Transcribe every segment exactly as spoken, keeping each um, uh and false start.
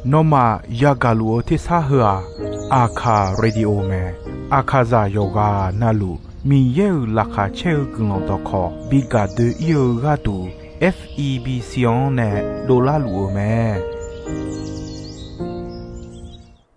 Nawmaf yagaq luf-eu tersar heu-aq, Aqkaq Radio mae. Aqkaqzaq yawqghaq navluf Miqyaer-euq laqkhaq caer-eu guiqlanq dawqkawq bi gaq doe-ir-eu gharduq, F E B C-anr nae dovlar luf-eu mae.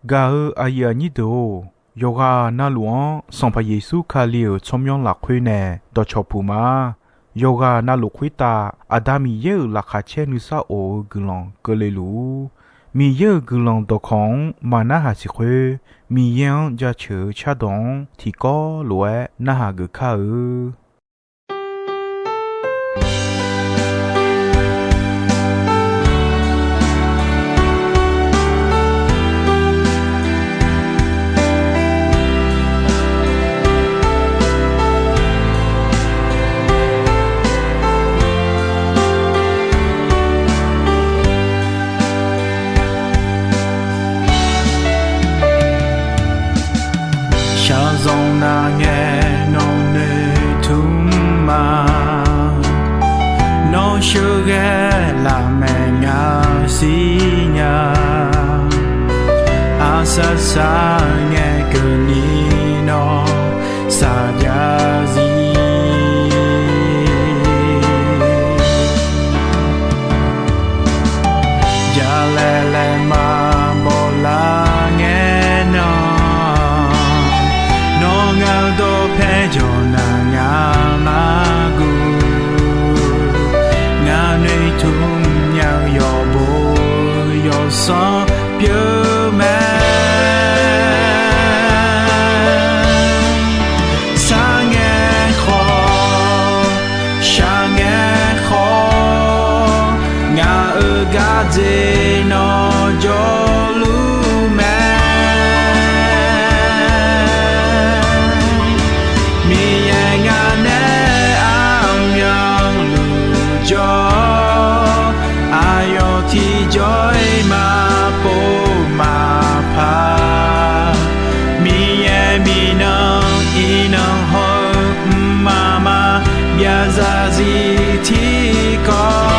Gaq-eu aqyuif aqnyir deuq-or, yawqghaq navluf-anr Sanqpaq Yeqsur Kali-euq tsawrmyanr lafkhoer nae dawqcawq puq ma. Yawqghaq navluf khoertav Aqda Miqyaer-euq laqkhaq caer nuisar of-eu guiqlanq keuvle luf-ur. Miqyaer-euq guiqlanq dawqkawq-anr maqnarhaq siq khoer, Miqyaer-anr jaceuq-eu cardawq-anr tiqkawv lof-aer narhaq geuf kar-eu. Shaqzanq nav ngae nawq noeq tmr ma. Nawr sheuqghae lafmaeq nga siqnya. Aqsaq saq ngae keuvni nawr saqjav zir. Jalaeq laeqma bawlar ngae nan, nawr ngaq-eu dawqpae jawq naq ngaq-anr narguv. Ngaq noeqtmq nya-eu yawqbo yawqsanr pyeuf mae. Sar ngae khawf, shaq ngae khawf, ngaq-euq gardzer nawr jawrluf mae. Miqyaer ngaq nae armyanluf jawr, aqyawf tiqjawr-iq maqpov maqpar. Miqyaer miqnan iqnan hawr-eu mqmaq maqbyav zarzir tiqkawv,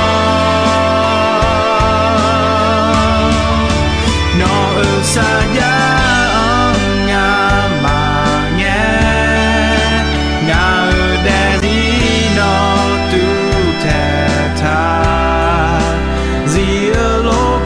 nawq-euq sarjax-anr ngamaf ngae, ngaq-euq daefzir nawr tuvtaeq taq. Zir-eu lof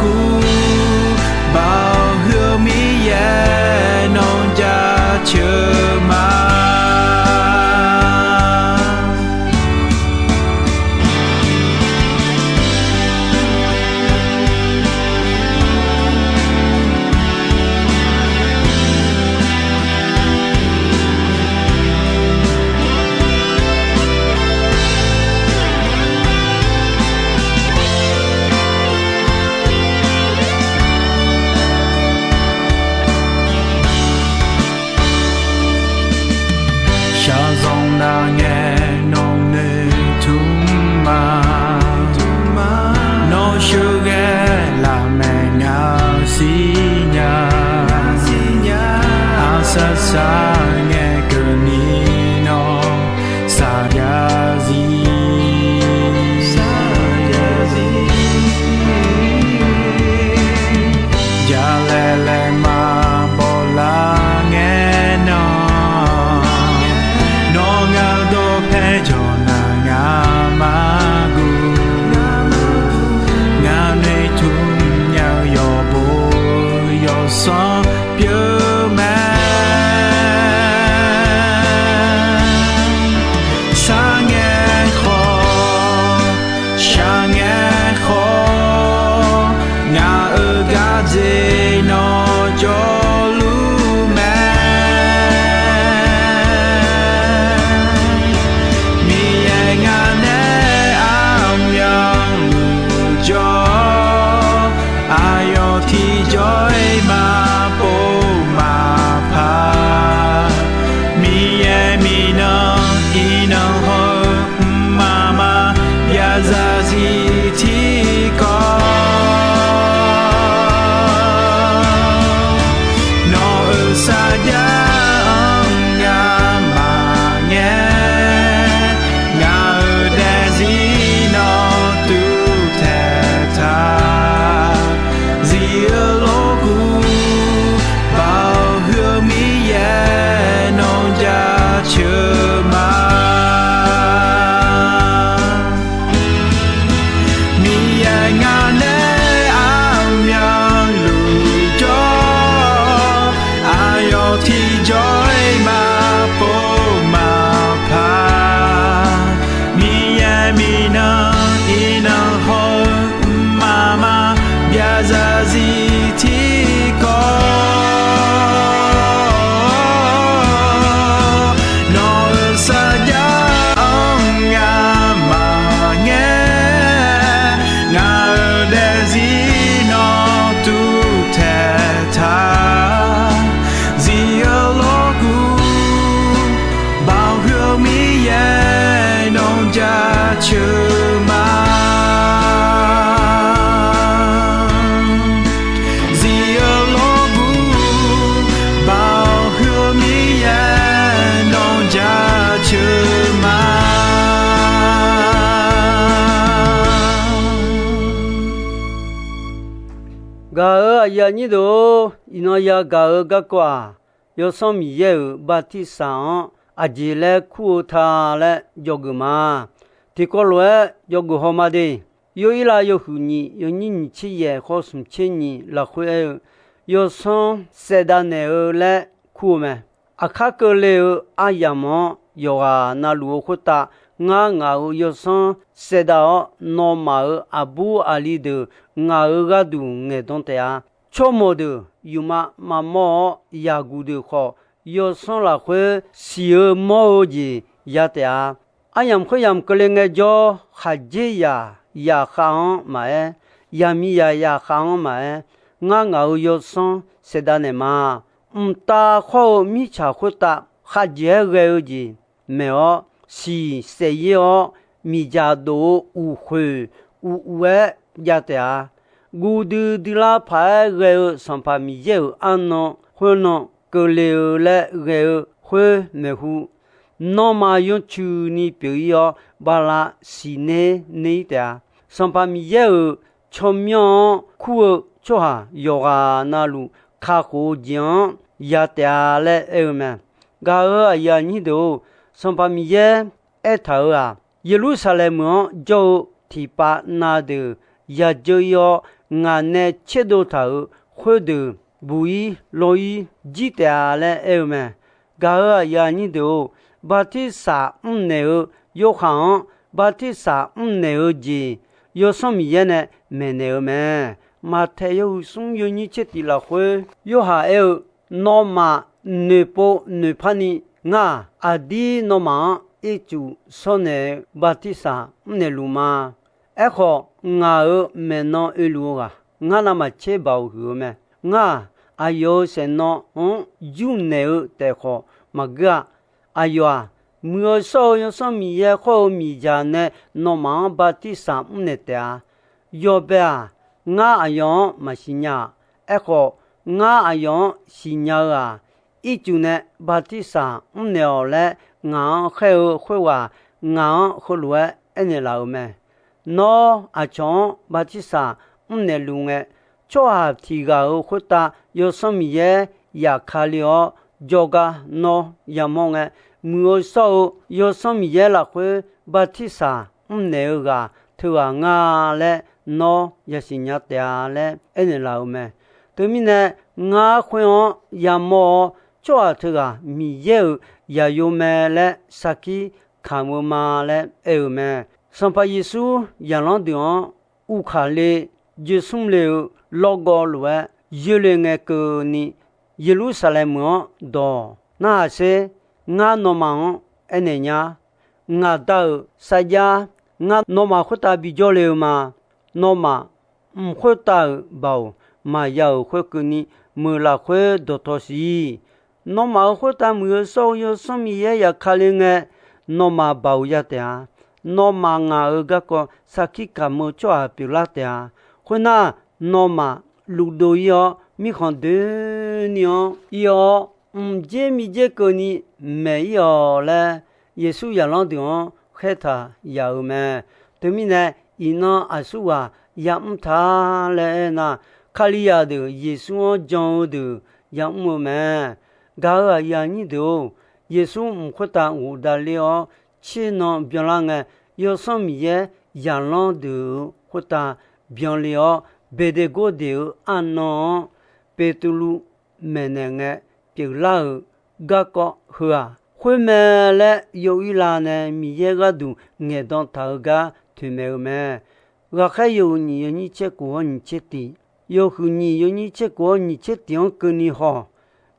Gaq-euq aqyuif aqnyir deuq-or, iqnan yagaq-eu garkawv-aq, Yawsanr Miqyaer-euq bartirsaq-anr aqjeq laer kur-eu ta laer dzawgeuf ma. Tiqkawv lof-aer dzawgeuf haw ma de. Yawirlav yawhuiq nyiq yawnyir nyiq tser yaef khawf smq tser nyiq lafkhoer aer-eu, Yawsanr saevdav naeq-eu laer kur-eu mae. Aqkar keuvle-eu aryamq-anr yawqghaq navluf-eu khoertav, ngar ngaq-euq Yawsanr saevdav-awr, nawmaf-euq aqbur aqli deuq ngaq-euq gharduq ngaeqdan taef-a. Tsawrmawq deuq yufmav maqmawr-awr, yaqguq deuq khawf Yawsanr lafkhoer siq-eu mawr-eu jeq ya taef-a. Aryamq khoeryamq keuvle ngaejawr, khaqdzerzaq zaqkhav-anr maqaer, yaqmiqzaq zaqkhav-anr maqaer, ngar ngaq-euq Yawsanr saevdav naeq ma. Mqtav khawr-eu mirtsaq khoertav khavjeq-aer ghae-eu jeq maeq-awr, siq saef-ir-awr, miqdzaq dof-eu uqkhoeq uquv-aer jav taef-a. Guv duidui duilar paq-aer ghae-eu Sanqpaq Miqyaer-euq arnan khoernan keuvle-eu laer ghae-eu khoer maeqhu, nanrma yawtsuini pyeuf-ir-awr, bala siqner ner-ir taef-a. Sanqpaq Miqyaer-euq tsawrmyanr-anr kur-eu tsawrhaq yawqghaq navluf kakhof-eu jeq-anr ya taef-a laer aer-eu mae. Gaq-euq aqyuif aqnyir deuq-or, Sanqpaq Miqyaer aertaq-euq-aq, Yeqlursaqlaeq meuq-anr jawr-eu tiqpav na deuq yadzeur-ir-awr, ngaq nae tserdov taq-euq khoerdeuq buq-ir lawr-ir jir taef-a laer aer-eu mae. Gaq-euq aqyuif aqnyir deuq-or, bartirsaq mrnaeq-eu Yorhaq-anr bartirsaq mrnaeq-eu jeq Yawsanr Miqyaer nae maeqnaeq-eu mae. Maqtaeq yawhuiq smr yawnyir tser tiq lafkhoer Yorhaq aer-eu, nawmaf noeqpov noeqpar ni ngar-aq, aqdir nawmaf-anr ircuf shawrnaeq-eu bartirsaq mrnaeq luf ma. Aerkhawf, ngaq-euq maeqnan oeluf-eu ghaq ngar navmaqtser baoq huiq-eu mae. Ngar-aq, aqyawf-euq saeqnawv-anr yurnaeq-eu taef khawf maqgeur-a. Aqyawf-aq, muiq-eu shawr-eu Yawsanr Miqyaer khawr-eu miqdzaq nae nawmaf-anr bartirsaq mrnaeq taef-a. Yawbae-aq, ngar aqyawf-anr maqsiq nya-aq. Aerkhawf, ngar aqyawf-anr siqnya-eu-aq, ircuf nae bartirsaq mrnaeq-awq laer ngaq-anr khaer-eu khoerghaq, ngaq-anr heulof-aer aernaeq laf-euq mae. Nawr aqcawq-anr bartirsaq mrnaeq luf ngae, tsawrhaq tiq ghaq-euq khoertav Yawsanr Miqyaer yaf kale-awr, jawrgar nawr yamawr ngae, muiq-eu shawr-eu Yawsanr Miqyaer lafkhoer bartirsaq mrnaeq-eu ghaq teughaq nga laer nawr yasiq nya taef-a laer aernaeq laf-euq mae. Teumirnae, ngar khoer-anr yamawr-awr, tsawrhaq teughaq Miqyaer-euq zaqyo mae laer sarkir kamq-eu ma laer aer-eu mae. Sanqpaq Yeqsur zaqlanr deuq-anr uvkaq le joersmr le-eu lawrgawv lof-aer yoerle ngae keuvni, Yeqlursaqlaeq meuq-anr dawq narhaq sher. Ngar nawmaf-anr aernaeq nya. Ngaq Da-euq sarjax ngar nawmaf khoertav bijawr le-eu ma. Nawmaf mq khoertav-euq baoq maqya-euq khoerkeuvni, meuq lafkhoer dawqtawv siq. Nawmaf-euq khoertav muiq-eu shawr-eu Yawsanr Miqyaer yaf kale ngae, nawmaf baoq ya taef-a. Nawmaf ngaq-euq garkawv sarkir kamq-eu tsawrhaq pyeuflar taef-a. Khoernar, nawmaf luvdov-ir-awr, mirkhanq doeni-anr ir-awr, mqdzer miqdzer keuvni maeq-ir-awq laer, Yeqsur zaqlanr deuq-anr khaertaq yaf-euq mae. Teumirnae, iqnan aqsurghaq yamr ta laer aernar, Kalizaq deuq Yeqsur-anr jan-eu deuq yamr-eu mae. Gaq-euq aqyuif aqnyir deuq-or, Yeqsur mq khoertav ghofdav ler-awr tsernan byanlar ngae, Yawsanr Miqyaer zaqlanr deuq-euq khoertav byanle-awr, Beqdeqgordeq-euq arnan-anr Beqtuvluv maeqnaeq ngae pyeuflar-euq garkawv heu-aq, khoermae laer yaw-ir la nae Miqyaer gharduq ngaeqdan taq-eu gar toeqmaeq-eu mae. Ghaqkhaer yawhuiq nyiq yawnyir tser kof-awr nyiq tser tiq, yawhuiq nyiq yawnyir tser kof-awr nyiq tser tiq-anr keuvni haw,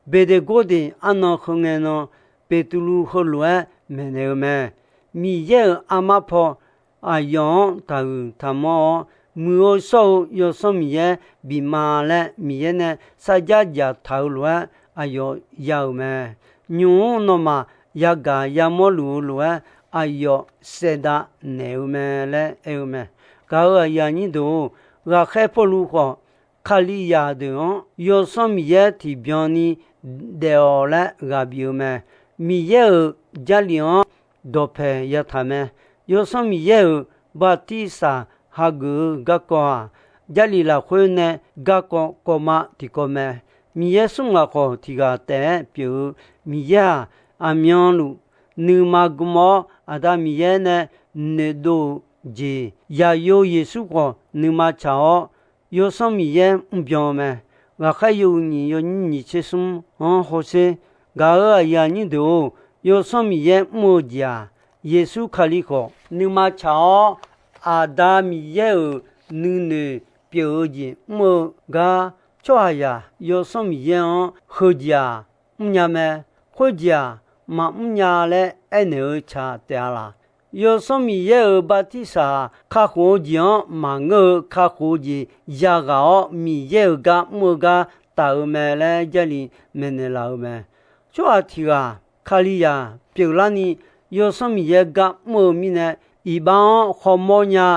Beqdeqgordeq arnan heu ngae nan, Beqtuvluv heulof-aer maeqnaeq-eu mae. Miqyaer-euq armar paw aqyawf-anr taqhuiq taqmanr-awr, muiq-eu shawr-eu Yawsanr Miqyaer bif ma laer Miqyaer nae sarjax dzaqtaq-eu lof-aer aqyawf ya-euq mae. Nymq-mr nawmaf yagaq yamawr luf-eu lof-aer aqyawf saevdav naeq-eu mae laer aer-eu mae. Gaq-euq aqyuif aqnyir deuq-or, ghaqkhaer Pawrluv khawf, Kalizaq deuq-anr Yawsanr Miqyaer tiqbyan ni daef-awq laer ghaq bif-eu mae. Miqyaer-euq Jarlif-anr dawqpae yataq mae. Yawsanr Miqyaer-euq bartirsaq hageuf-eu garkawv-aq, Jarlif lafkhoer nae garkawv kawvma tiqkawv mae. Miqyaer smr ghaq khawf tiq ghaq taef-aer pyeuf-eu Miqyaer-aq, aqmyanluf nuima gm-awr, Aqda Miqyaer nae noeqdov-euq jeq, Zaqyo Yeqsur khawf nuima tsaq-awr, Yawsanr Miqyaer mrbyan-eu mae. Ghaqkhaer yawhuiq nyiq yawnyir nyiq tser smr-anr hawsher. Gaq-euq aqyuif aqnyir deuq-or, Yawsanr Miqyaer mr-eu jeq-aq, Yeqsur Kali khawf nuima tsaq-awr, Aqda Miqyaer-euq nuinoeq pyeuf-eu jeq mr-eu gar, tsawrhaqzaq Yawsanr Miqyaer-anr heujeq-aq mrnya mae, khoerjeq-aq maqmr nya laer aernaeq-eu tsaq taef-a laq? Yawsanr Miqyaer-euq bartirsaq kakhof-eu jeq-anr maqngeur-eu kakhof-eu jeq yaghaq-awr, Miqyaer-euq gar mr-eu gar taf-eu mae laer Jarlif maeqnaeq laf-eu mae. Tsawrhaq tiq ghaq Kalizaq pyeuflarni Yawsanr Miqyaer gar mr-eu mirnae, iqbax-anr hawmawr nya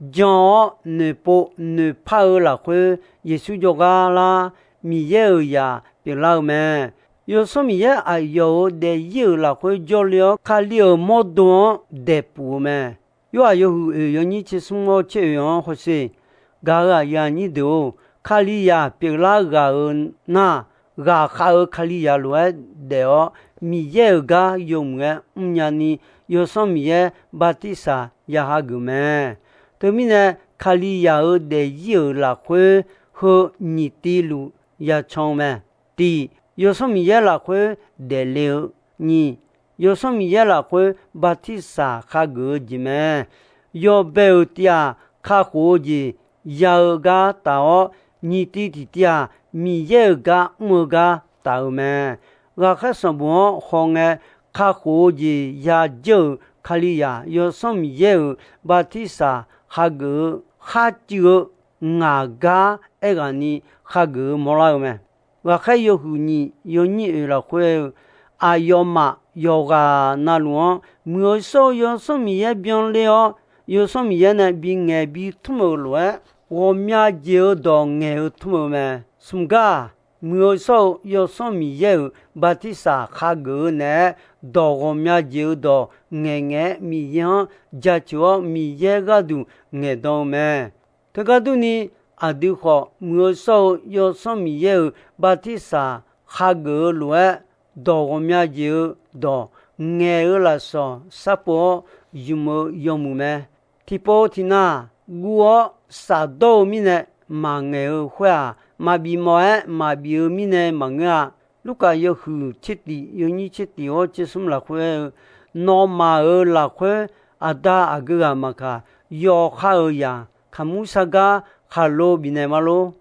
jan-awr noeqpov noeqpar-eu lafkhoer Yeqsur jawrgar lar, Miqyaer-euq zaq pyeuflar-eu mae. Yawsanr Miqyaer aqyawf-euq daefzir-euq lafkhoer jawrle-awr, Kali-euq mawrdo-anr daeqpuf-eu mae. Yorhaq yawhuiq oeq yawnyir tser smr-awr tser oeq-anr hawsher. Gaq-euq aqyuif aqnyir deuq-or, Kalizaq pyeuflar ghaq-euq nar, ghaq khav-eu Kalizaq lof-aer daef-awr, Miqyaer-euq gar yawmuiq-aer mrnya ni, Yawsanr Miqyaer bartirsaq ya hageuf mae. Teumirnae, Kalizaq-euq daefzir-euq lafkhoer heu nyiq tiv luf yacan-eu mae. Tiq, Yawsanr Miqyaer lafkhoer daefle-eu. Nyiq, Yawsanr Miqyaer lafkhoer bartirsaq hageuf-eu jeq mae. Yawbae-euq tiv-aq, kakhof-eu jeq ya-eu gar taf-awr, nyiq tiv tiqtiv-aq, Miqyaer-euq gar mr-eu gar taf-eu mae. Ghaqkhaer sanqbof-anr hawngae, kakhof-eu jeq yadzeur-euq Kalizaq Yawsanr Miqyaer-euq bartirsaq hageuf-eu kharcuiv-eu ngaq gar aerghaqni hageuf-eu mawrlar-eu mae. Ghaqkhaer yawhuiq nyiq yawnyir oeq lafkhoer-eu, aqyawfmaf yawqghaq navluf-anr muiq-eu shawr-eu Yawsanr Miqyaer byanler-awr, Yawsanr Miqyaer nae bingaeq bitmr-euq lof-aer, ghawqmya jeq-eu dawq ngaeq-eu tmr-eu mae. Smq gar-aq, muiq-eu shawr-eu Yawsanr Miqyaer-euq bartirsaq hageuf-eu naeq-aer, dawq ghawqmya jeq-eu dawq ngaeqngaeq-aer Miqyaer-anr jaceuq-awr, Miqyaer gharduq ngaeqdan-eu mae. Teugar durni, aqdui khawf muiq-eu shawr-eu Yawsanr Miqyaer-euq bartirsaq hageuf-eu lof-aer, dawq ghawqmya jeq-eu dawq ngaeq-eu lafsawq sharpov-awr ymq-eu yawmuiq mae. Tiqpov tiqnav guv-awr shafdawr-eu mirnae maqngaeq-eu khoer-aq, maqbif mawf-aer maqbif-eu mirnae maqngeur-a. Lurkaf yawhuiq tser tif yawnyir tser tif-awr tser smr lafkhoer-eu, nawmaf-euq lafkhoer aqda aqgeu ghaq maqkaq, yawqha-euq zaq kaqmur sar gar khaqlo bifnaeq ma lor.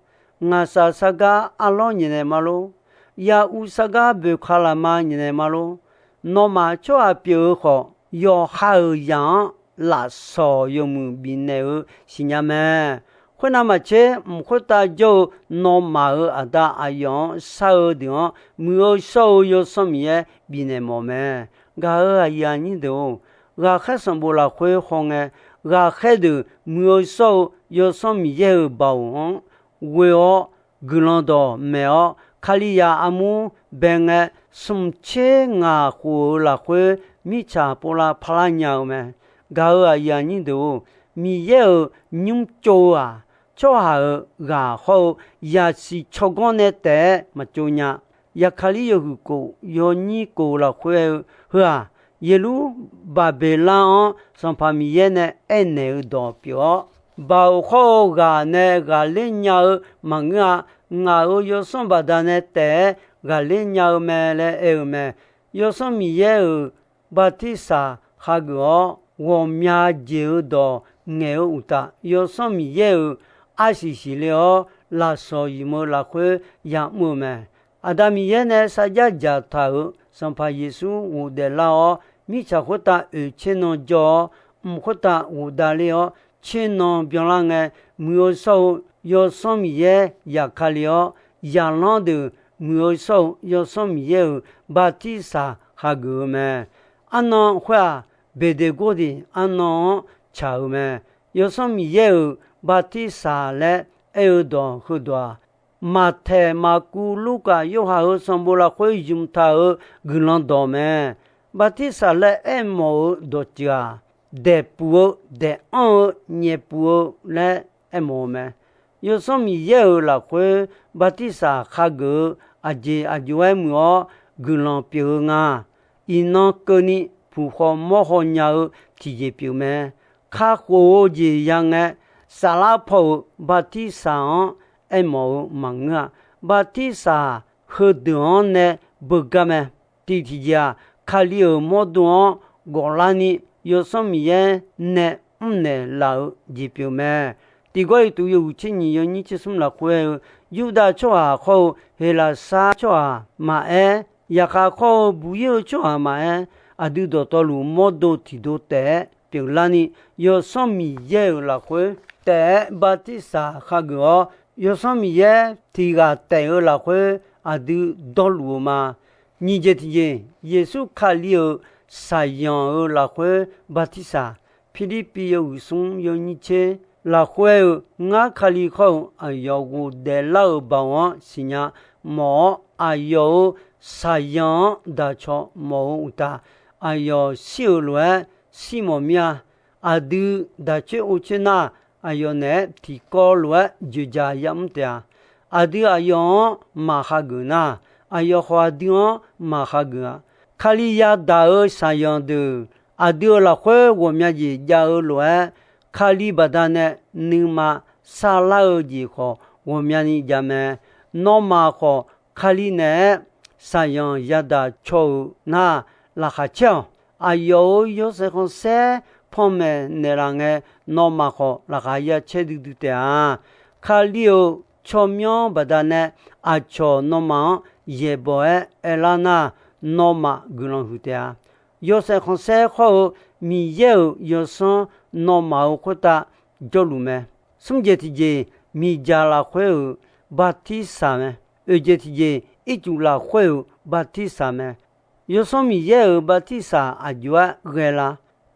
Ngaqshaq sar gar arlawr nyaef naeq ma lor. Yauv sar gar boeqkaq lafma nyaef naeq ma lor. Nawmaf tsawrhaq pyeuf-eu khawf, yawqha-euq zaq-anr lafsawq yawmuiq bifnaeq-eu siqnya mae. Khoernav maqtser, mq khoertav jawr-eu nawmaf-euq aqda aqyawf-anr shar-eu deuq-anr, muiq-eu shawr-eu Yawsanr Miqyaer bifnaeq mawf mae. Gaq-euq aqyuif aqnyir deuq-or, ghaqkhaer sanqbof lafkhoer hawngae, ghaqkhaer deuq muiq-eu shawr-eu Yawsanr Miqyaer-euq baoq-anr ghoe-awr, guiqlanq dawq maeq-awr, Kalizaq armur bae ngae, smq tser ngaq khof-euq lafkhoer mirtsaq povlav parlar nya-eu mae. Gaq-euq aqyuif aqnyir deuq-or, Miqyaer-euq nymr tsov-eu-aq, tsawrhaq-euq ghaq hawr-eu yasiq tsawrganr nae taef-aer maqtsov nya. Yaqkaqlir yawhuiq kof yawnyir kof lafkhoer-eu heu-aq, Yeqlurbaqbeqlar-anr Sanqpaq Miqyaer nae aernaeq-eu dawq pyeuf-awr, baoq hawr-eu ghaq nae ghaqler nya-eu maqngeur-a. Ngaq-euq Yawsanr baqdanae taef-aer ghaqler nya-eu mae laer aer-eu mae. Yawsanr Miqyaer-euq bartirsaq hageuf-awr, ghawqmya jeq-eu dawq ngaeq-eu uqtaf, Yawsanr Miqyaer-euq arsiq siqle-awr, lafsawq ymq-eu lafkhoer ya'mr-eu mae. Aqda Miqyaer nae sarjax dzaqtaq-euq Sanqpaq Yeqsur ghofdaef lar-awr, mirtsaq khoertav oeq tser nan jawr-awr, mq khoertav ghofdav ler-awr, tser nan byanlar ngae, muiq-eu shawr-eu Yawsanr Miqyaer yaqkale-awr, zaqlanr deuq muiq-eu shawr-eu Yawsanr Miqyaer-euq bartirsaq hageuf-eu mae. Arnan khoer-aq, Beqdeqgordeq arnan-anr tsaq-euq mae. Yawsanr Miqyaer-euq bartirsaq laer aer-eu dawq heudawq-aq, Maqtaeq, Maqkuv, Lurkaf, Yorhaq-euq sanqbof lafkhoer ymq taq-euq guiqlanq dawq mae. Bartirsaq laer aermawf-eu dawqtsuif-aq, daeqpuf-eu, daeq-anr-eu, nyaefpuf-eu laer aermawf-eu mae. Yawsanr Miqyaer-euq lafkhoer bartirsaq khageuf-eu aqjeq aqjox-aer muiq-awr guiqlanq pyeuf-eu nga. Iqnan keuvni puq haw mawr haw nya-eu tiqjeq pyeuf mae. Kakhof-eu jeq ya ngae, saflar paw-euq bartirsaq-anr aermawf-eu maqngeur-a. Bartirsaq heudeuq-anr nae beugar mae. Tiq tiqjeq-aq, Kali-euq mawrdo-anr ghawflarni Yawsanr Miqyaer nae mrnaeq laf-eu jeq pyeuf mae. Tiq Gawrliqtu yawhuiq tser nyiq yawnyir tser smr lafkhoer aer-eu, Yurdav tsawrhaq khawr-eu Heqlaqsar tsawrhaq maqaer, yaqkhav khawr-eu buq-ir-eu tsawrhaq maqaer, aqdui dawqtawvluf mawrdo tiqdo taef-aer pyeuflarni, Yawsanr Miqyaer-euq lafkhoer taef-aer bartirsaq khageuf-awr, Yawsanr Miqyaer tiq ghaq taef-eu lafkhoer aqdui dawrluf-eu ma. Nyiq jeq tiqjeq, Yeqsur Kali-euq shaqzanq-euq lafkhoer bartirsaq. Pirlirpiv yawhuiq smr yawnyir tser lafkhoer aer-eu, Ngar Kali khawr-eu aqyawf ghofdaef lar-euq baoq-anr siqnya mawf-awr, aqyawf-euq shaqzanq-anr daqcaw mawf-eu uqtaf, aqyawf shir-euq lof-aer shir mawf mir-a. Aqdui daq coer or coer nar, aqyawf naeq-aer tiqkawv lof-aer dzoeqdzaq yamr taef-a. Aqdui aqyawf-anr maqhageuf nar, aqyawf khawf aqdui-anr maqhageuf-a. Kali yadaq-euq shaqzanq deuq aqdui-euq lafkhoer ghawqmya jeq jav-eu lof-aer, Kali baqdanae nuima sarlar-eu jeq khawf ghawqmyani jav mae. Nawmaf khawf Kali naeq-aer shaqzanq yadaq caw-euq nar, laqkhaq caer-awq. Aqyawf-euq yawshaef khanqsaer panmaeq naeqlaf ngae, nawmaf khawf laqkhaq ya caer duidui taef-a. Kali-euq tsawrmyanr baqdanae aqcawq nawmaf-anr yaeqbawq-aer aerlar nar, nawmaf guiqlanq huiq taef-a. Yawshaef khanqsaer khawr-eu Miqyaer-euq Yawsanr nawmaf-euq khoertav jawrluf mae. Smr jeq tiqjeq, miqdzaq lafkhoer-euq bartirsaq mae. Oeq jeq tiqjeq, ircuf lafkhoer-euq bartirsaq mae. Yawsanr Miqyaer-euq bartirsaq aqjox-aer ghae la?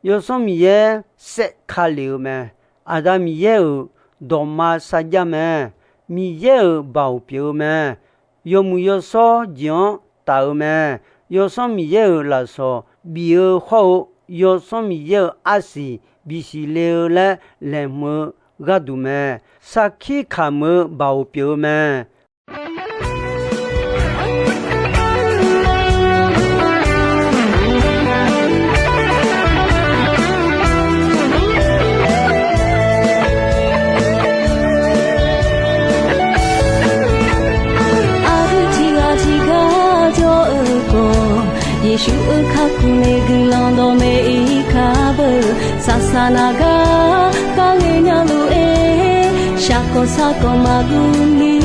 Yawsanr Miqyaer saev ka lef-eu mae. Aqda Miqyaer-euq dawqma sarjax mae. Miqyaer-euq baoq pyeuf-eu mae. Yawmuiq yawshawr jeq-anr taf-eu mae. Yawsanr Miqyaer-euq lafsawq bif-eu hawr-eu, Yawsanr Miqyaer-euq arsiq bisiq le-eu laer laeqhmq-eu gharduq mae. Sarkir kamq-eu baoq pyeuf-eu mae. Aqdui tiqghaq tiqgar jawr-eu khawf, Yeqsur-euq kakhof nae guiqlanq dawqmaeq ir kar beu. Saqsaq naq gar kar ngae nya lof-aer, shaqkawq sarkawq maqguv ni.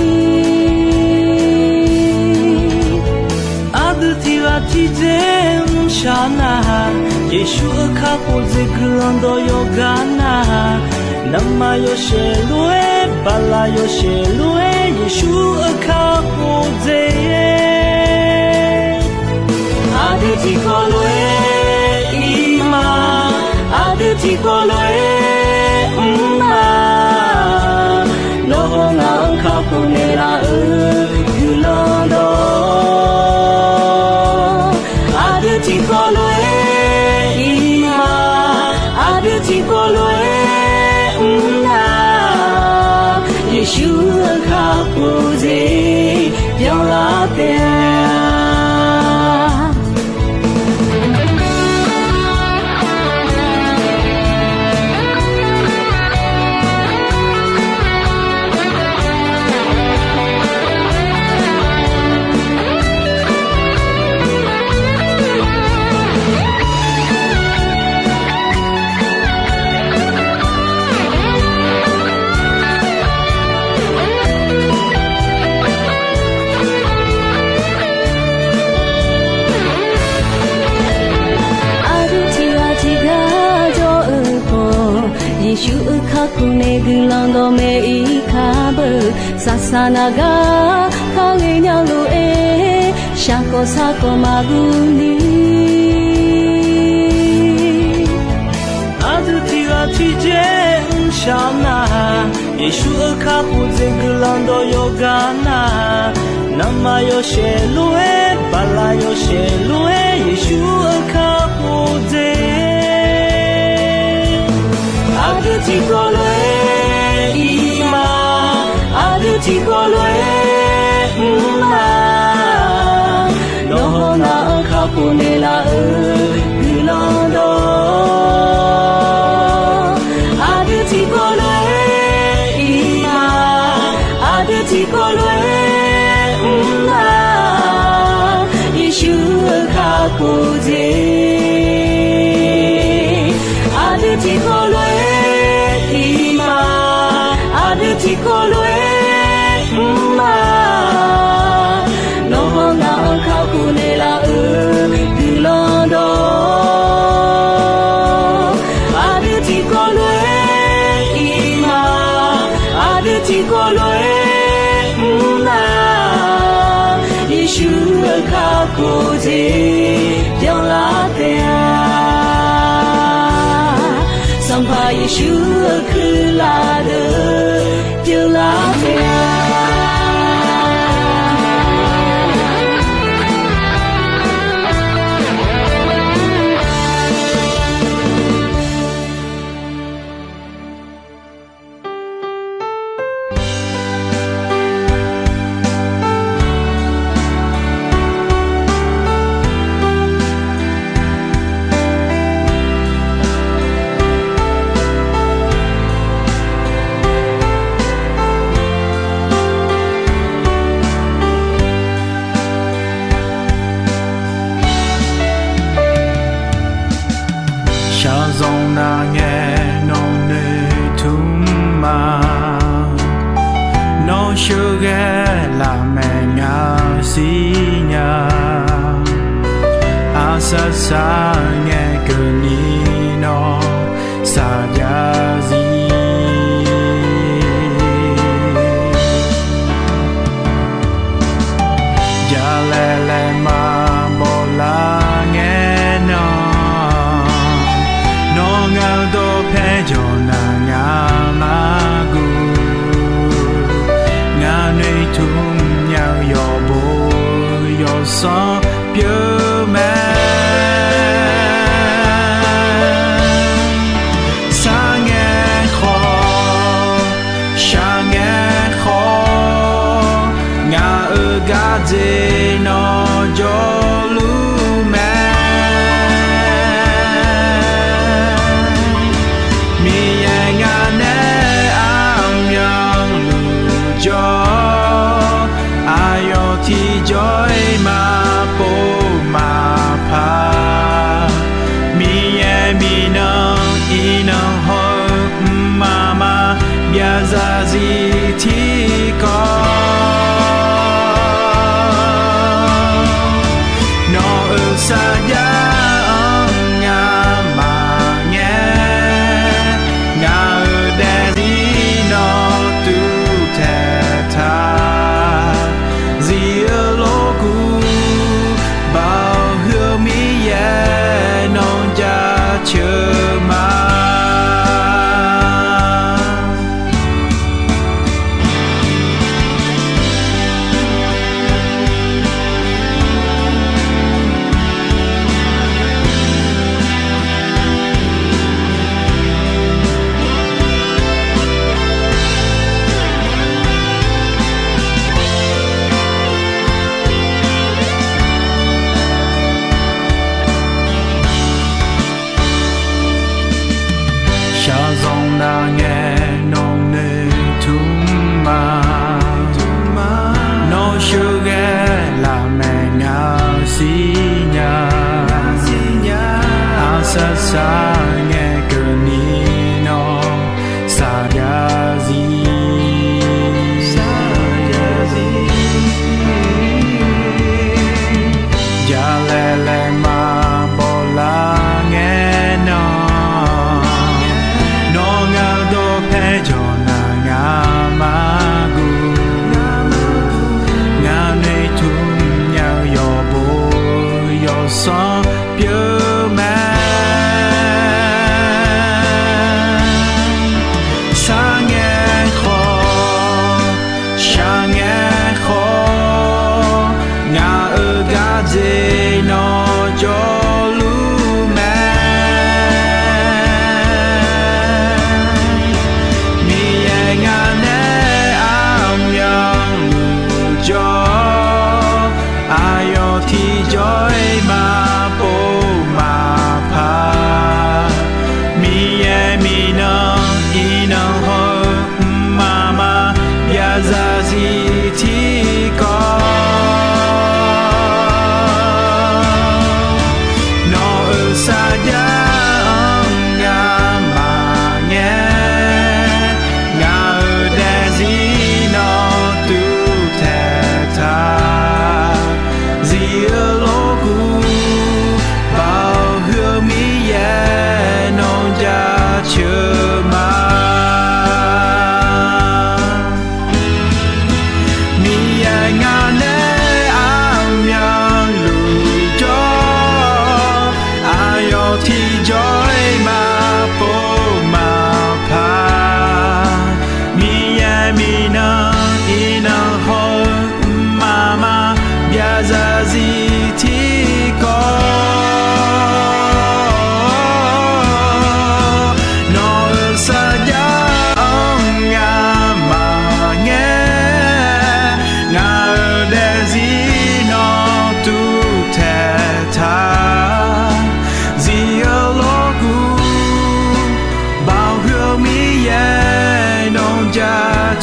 Aqdui tiqghaq tiqdzer mrshaq nar-aq, Yeqsur-euq kakhof dzer guiqlanq dawq yawqgar nar-aq, navmaqyawshaef lof-aer, baqlaq yawshaef lof-aer, Yeqsur-euq kakhof dzer aqdui tiqkawv lof-aer ir ma, aqdui tiqkawv lof-aer mr ma. Nawr ngaq-euq kakhof naeqlaf-euq guiqlanq dawq aqdui tiqkawv lof-aer ir ma, aqdui tiqkawv lof-aer mr na. Yeqsur-euq kakhof dzer byanlar taef-a. Aqdui tiqghaq tiqgar jawr-eu khawf, Yeqsur-euq kakhof nae guiqlanq dawqmaeq ir kar beu. Saqsaq naq gar kar ghaenya lof-aer, shaqkawq sarkawq maqguv ni. Aqdui tiqghaq tiqdzer mrshaq nar-aq, Yeqsur-euq kakhof dzer guiqlanq dawq yawqgar nar-aq, navmaqyawshaef lof-aer, baqlaq yawshaef lof-aer, Yeqsur-euq kakhof dzer aqdui tiqkawv lof-aer ir ma, tiqkawv lof-aer mr ma. Nawq hawq ngaq-anr kakhof naeqlaf-eu guiqlanq dawq, aqdui tiqkawv lof-aer ir ma. Aqdui tiqkawv lof-aer mr ma. Yeqsur-euq kakhof jeq, aqdui tiqkawv lof-aer ir ma. Aqdui tiqkawv lof-aer mr ma. Nawq hawq ngaq-anr kakhof naeqlaf-eu guiqlanq dawq, aqdui tiqkawv lof-aer ir ma. Aqdui tiqkawv lof-aer mr ma. Yeqsur-euq kakhof jeq byanlar taef-a. Sanqpaq Yeqsur-euq kuirlaf deuq byanlar taef-a. Shaqzanq navngae nawq noeqtmq ma. Nawr sheuqghae lafmaeq ngaq siqnya. Aqsar sar ngae keuvni nawr saqjav zir. Jalaeq laeqma bawlar ngae nan, nawr ngaq-eu dawqpae jawq naq ngaq mar guv. Ngaq noeqtmq nya-eu yawqbo yawsanr pyeuf mae. Sar ngae khawf, shaq ngae khawf, ngaq-euq gardzer nawr jawrluf mae. Miqyaer ngaq nae aqmyanluf jawr-awr, aqyawf tiqjawr-iq maqpov maqpar. Miqyaer miqnan iqnan hawr-eu mqmaq maqbyav zarzir tiqkawv, nawq-euq sarjax-anr ngamaf ngae, ngaq-euq daefzir nawr tuvtaeq taq. Zif-eu lorkuv Baoq huiq-eu Miqyaer nawq jaceuq ma.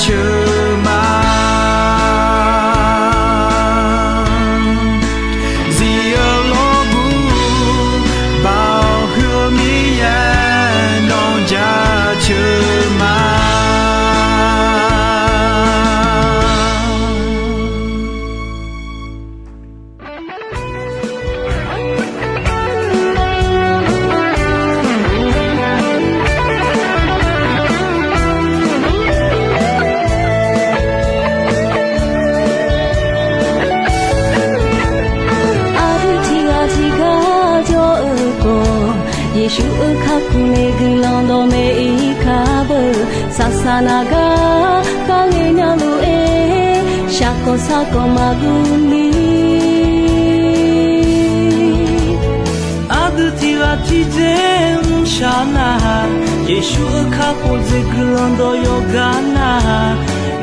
ceuq ma. Zif-eu lawrgur, baoq huiq-eu Miqyaer nawr jaceuq ma. Aqdui tiqghaq tiqgar jawr-eu khawf, Yeqsur-euq kakhof nae guiqlanq dawqmaeq-ir kar beu. Saqsaq naq gar kar ngae nya lof-aer, shaqkawq saqkawq maqguv ni. Aqdui tiqghaq tiqdzer mrshaq nar-aq, Yeqsur-euq kakhof dzaeq guiqlanq dawq yawqgar nar-aq,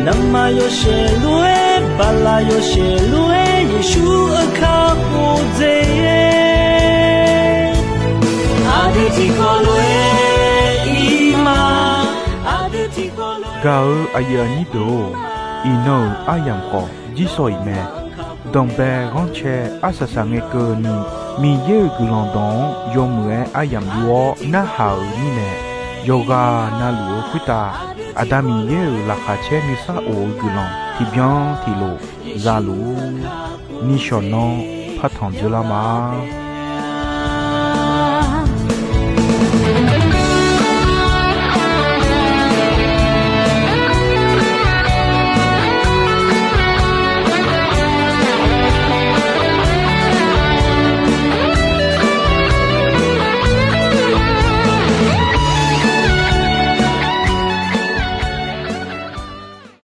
naqma yawshaef lof-aer, bala yawshaef lof-aer, Yeqsur-euq kakhof dzaeq-aer, aqdui tiqkawv lof-aer ir ma. Aqdui tiqkawv lof-aer. Gaq-eu aqyuif aqnyir deuq-or, iqnan-euq aryamq khawf jirsawq iq mae. Danqbae ghanrcae arsaq saq ngae keuvni, Miqyaer-euq guiqlanq dawq-anr yawmuiq-aer aryamq yur-awr narhaq-euq mirnae, yawqghaq navluf-eu khoertav Aqda Miqyaer-euq laqkhaq caer nuisar of-eu guiqlanq tiqbyan tiqlof za luf-ur. Nishawq nanr partanq dzeurlar ma.